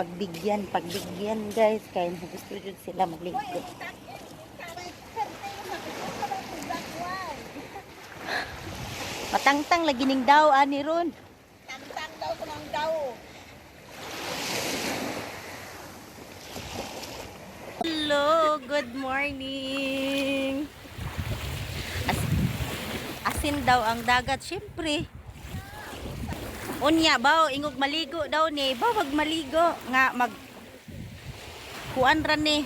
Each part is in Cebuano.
Pagbigyan, pagbigyan, guys. Kaya gusto jud sila magligo. Matangtang lagi ning daw ani ron. Tangtang daw kumang daw. Hello, good morning. Asin daw ang dagat, syempre. Unya baw ingog maligo daw ni, baw wag maligo nga mag kuan ra ni.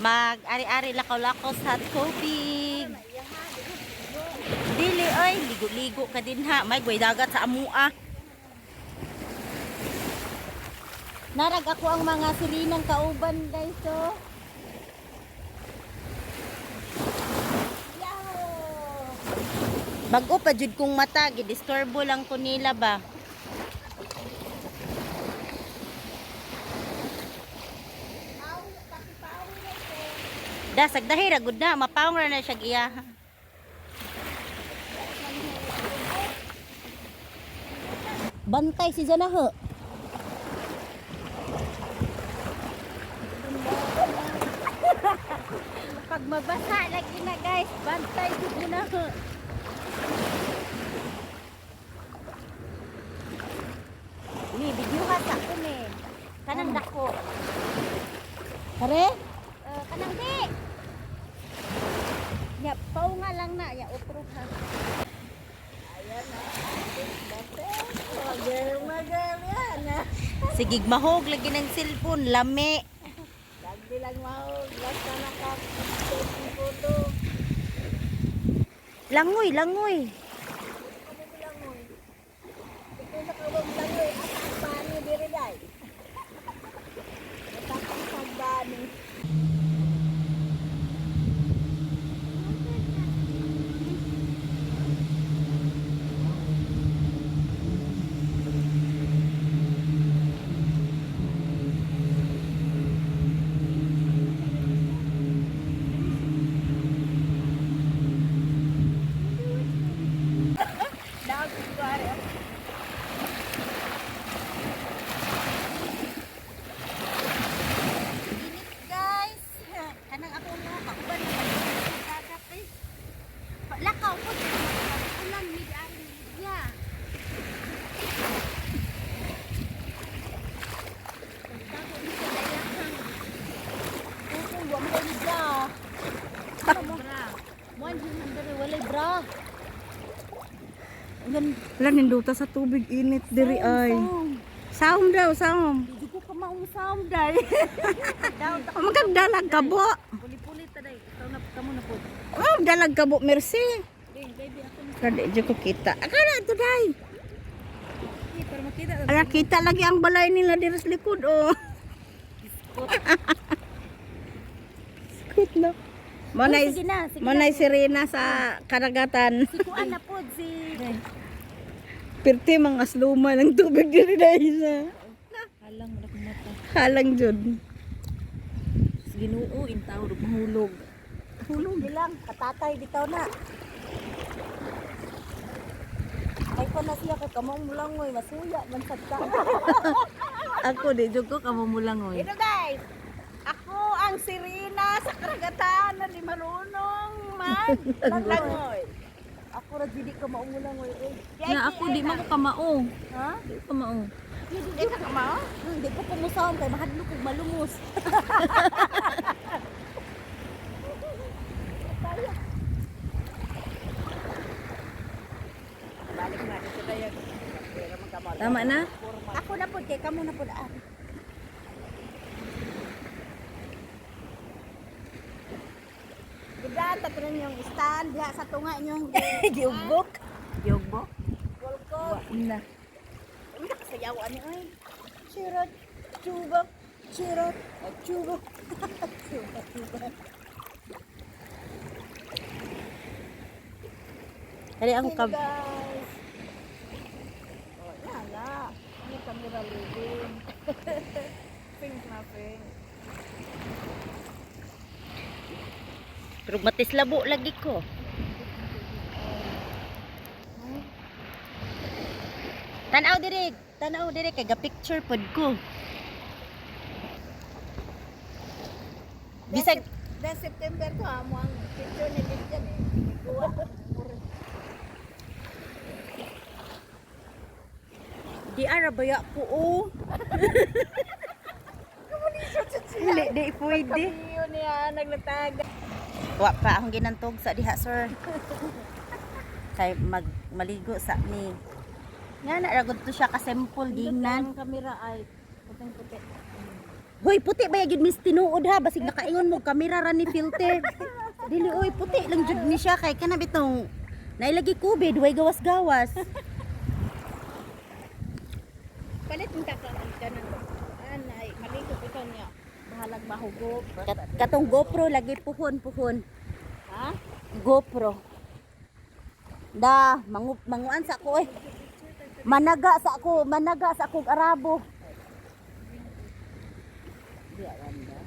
Mag ari-ari lakaw-lakaw sa tubig. Dili oy, ligo-ligo ka din ha. May gway dagat sa amua. Narag ako ang mga sirinang kauban, guys, oh. Bago pa jud kong mata, gidisturbo lang ko nila ba. Da sagdahi ra gud na, mapawong ra na siya iya. Bantay si Janaho. Pag mabasa lagi na, guys, bantay jud mo na ho. Ni videoha sa ko ni. Kanang dako. Kare? Kanang di. Ya, paunga lang na, ya otro ha. Girl, magirl yan. Sige, mahog lagi ng cellphone, lami. Lagi lang mahog. Basta naka-take photo. Langoy, langoy. Ito sa kawang langoy. Asa ang bani diri day. Asa ang bani. Init, guys. Kanang ako nga kauban na dagat eh. Lakaw po ulan mid ari niya. Walay bra. Wala ninduta sa tubig init diri ay. Saom daw, saom. Hindi ko kamausam dai. Oh, magagdalag kabo. Puli-puli ta dai. Ikaw na kamo na po. Oh, dalag kabo, merci. Baby, ako na. Kada di ko kita. Akala ito day. Para makita. Ala kita lagi ang balay nila diri sa likod oh. Skot na. Manay, Uy, sige na, sige manay sirena sa karagatan. Si kuan na pod si Pirti mga sluma ng tubig diri dai sa. Halang mo na kong mata. Halang jud. Ginoo in tao mahulog. Hulog. Bilang katatay bitaw na. Ay pa na siya kay kamong mulangoy masuya man sad ka. Ako di jud ko kamo mulangoy. Ito, guys. Ako ang sirena sa karagatan na di marunong mag langoy. Ako ra jud di ka maumulangoy oy. Na ako di man ko kamao. Ha? Di ko kamao. Di ka kamao? Hindi ko kumusaon kay mahadlok kog malumos. Balik na dito tayo. Pero magkamali. Tama na? Ako na pod kay kamo na pod ah. Gudan tatlo yung stand diha sa tunga inyong Giugbok. giugbo. Kulkog. Na. Uy, nakasayaw ani oy. Chirot, chubak, chirot, chubak. Chubak, chubak. Kali ang Hello, guys. Oh, yan na. Ano camera living. Pink na pink. Pero matislabo lagi ko. Tanaw diri. Tanaw dire kay ga picture pod ko. Bisag Then September to ha, mo ang picture ni Lilian eh. Kuha. Di ara baya ko oh. Dili, di pwede. Yun niya, naglatag. Wa pa akong ginantog sa diha, sir. Kay mag maligo sa ni. Nga na ragod to siya ka simple gingnan. Ang kamera ay puting-puti. Hoy, puti ba gyud miss tinuod ha basig nakaingon mo kamera ra ni filter. Dili oy, puti lang jud ni siya kay kana bitong nailagi kubid way gawas-gawas. Palit mo ka ka ng anay, maligo ko niya. Bahalag mahugop. Katong GoPro lagi puhon puhon. Ha? GoPro. Da, manguan sa ko eh. Managa sa ako, managa sa akong Arabo. Di alam ba?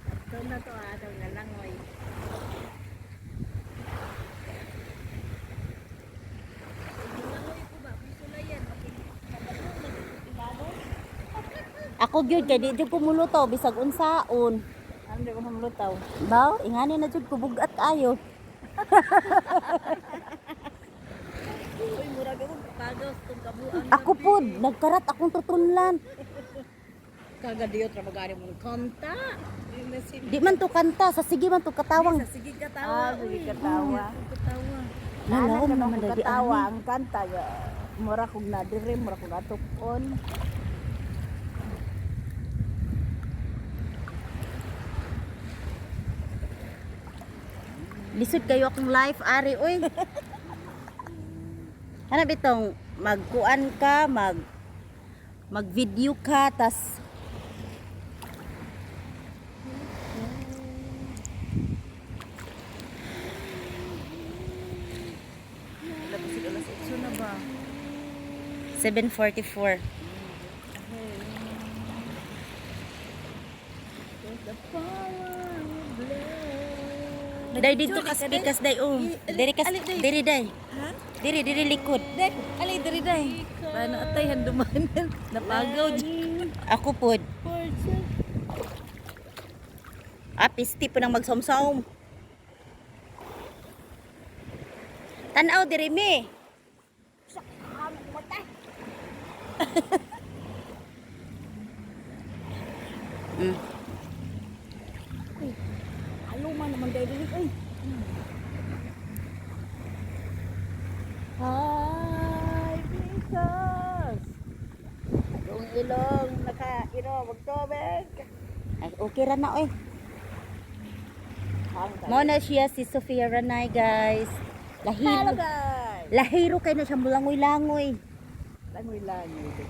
Ito na to ah, daw na lang oy. Ako gyud kay di jud ko mulutaw bisag unsaon. Ano di ko mamlutaw? Baw, ingani na jud ko bugat ayo. Uy, murag ako pagaw sa tong kabuang. Ako pod, nagkarat akong tutunlan. Kagadiyo trabagari mo kanta. Di man to kanta, sa sige man to katawang. Sige katawa. Ah, sige katawa. Katawa. Nalaom naman dadi katawa ani. ang kanta. Mura kog na dire, mura kog atukon. Lisod kayo akong life ari oy. Hanap itong magkuan ka, mag video ka tas Labas alas 8 na ba? 7:44. Day dito ka spikas day oh. Diri ka diri day. Ha? Diri diri likod. Day, alay diri day. Paano atay handumanan? Napagaw dyan. Ako pod. Ah, pisti po nang magsomsom. Tanaw diri mi. Aluma naman dahil dili oy. Hi, Jesus. Yung ilong nakairo magtubig. Ay, okay ra na oy. Mo na siya si Sofia Ranay, guys. Hello Lahiro. guys. Lahiro kay na siya mulangoy-langoy. Langoy-langoy.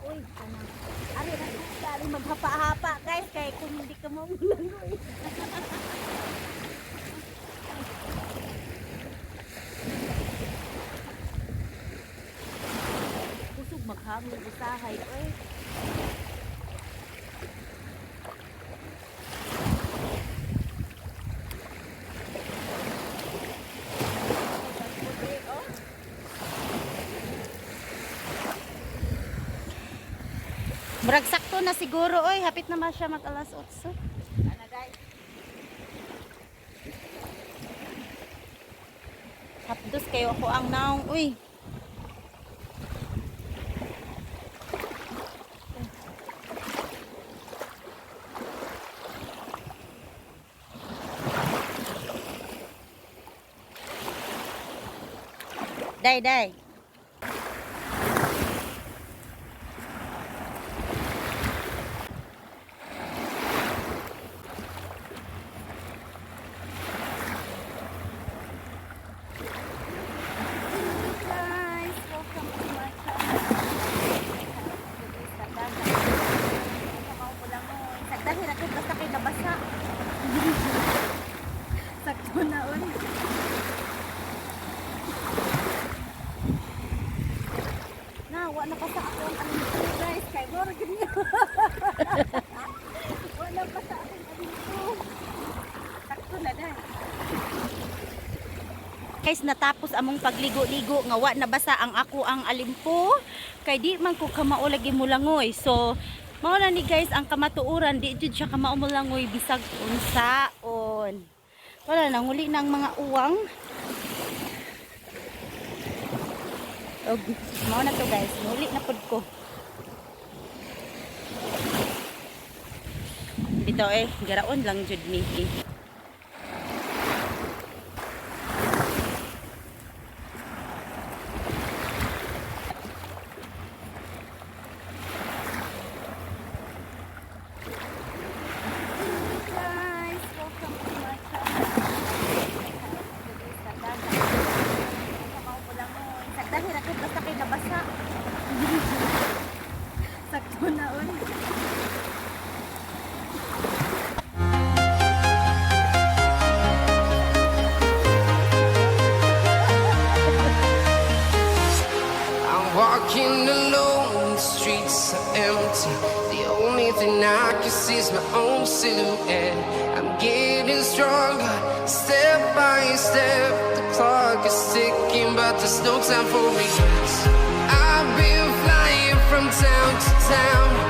Uy, kanang ari ra ari maghapa-hapa guys kay kung hindi ka mamulangoy. Kusog maghangin usahay oy. Murag sakto na siguro oy, hapit na man siya mag alas 8. Ana day. kayo ako ang naong, uy. Day, day. Guys, welcome to my channel. Sagdahin ako basta kay nabasa. Sakto na ulit. Na, wa na pa sa ako ang alinto, guys. Kay mora gid niyo. Wa na pa sa akong alinto. Sakto na dai. Guys, natapos among pagligo-ligo nga wa nabasa ang ako ang alimpo kay di man ko kamao lagi mulangoy. So, mao na ni guys ang kamatuoran, di jud siya kamao mulangoy bisag unsaon. Wala nanguli na ang mga uwang. Og mao na to guys, nguli na pud ko. Bitaw eh, garaon lang jud ni. Guys, welcome to my channel. Sagdahin ako basta kay nabasa. Sakto na ulit. I'm walking alone, the streets are empty. The only thing I can see is my own silhouette. I'm getting stronger, step by step. The clock is ticking, but there's no time for regrets. I've been flying from town to town.